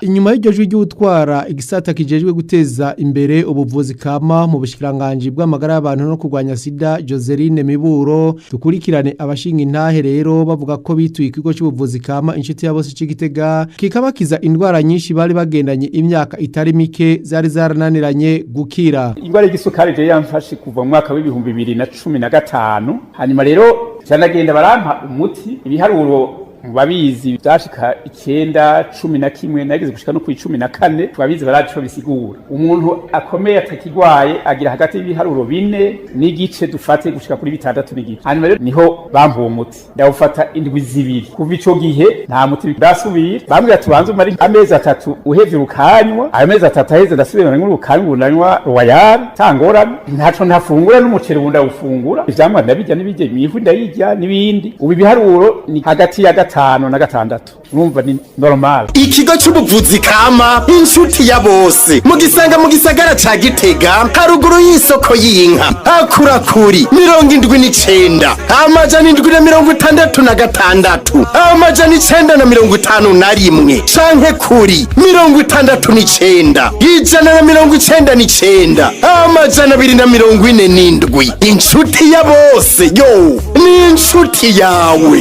Inyuma y'iryo jwi ry'utwara igisata kijejwe guteza imbere ubuvuzi kama mu bushikiranganji bw'amagara y'abantu no kurwanya sida, Joseline Miburo, dukurikirane abashinga intahe rero bavuga ko bituye ikigo cy'ubuvuzi kama Inshuti ya Bose c'Igitega, kikabakiza indwara nyinshi bari bagendanye imyaka itari mike zari zarananiranye gukira. Ingwara y'igisukari je yamfashe kuva mu mwaka w'2015. Hanyuma rero canagenda barampa umuti, ibiharuro mu babizi byashika 9, 11, nageze gushika no ku 14. Babizi baraco bisigura. Umuntu akomeye atakigwaye agira hagati y'ibiharuro 4.5, dufate gushika kuri 6.5. Hanyuma rero niho bampa uwo muti, ndawufata indwi 2. Kuva ico gihe nta muti ndasubira. Bambwira tubanze umare amezi 3 uhevye urukanywa. Ayo mezi 3 aheze, ndasubira nywa urukanywa, ubu ndanywa Royal tangorane, ntaco ntafungura, n'umuceri ubu ndawufungura, ivyamwa ndabirya, n'ibirya imifu ndayirya n'ibindi. Ubu ibiharuro ni hagati ya 5 na 6, urumva ni normal. Ikigo c'ubuvuzi kama Inshuti ya Bose mugisanga mu gisagara ca Gitega, haruguru y'isoko y'inka. Hakurakuri 79 766 951 canke kuri 69 199 247. Inshuti ya Bose yo ni inshuti yawe.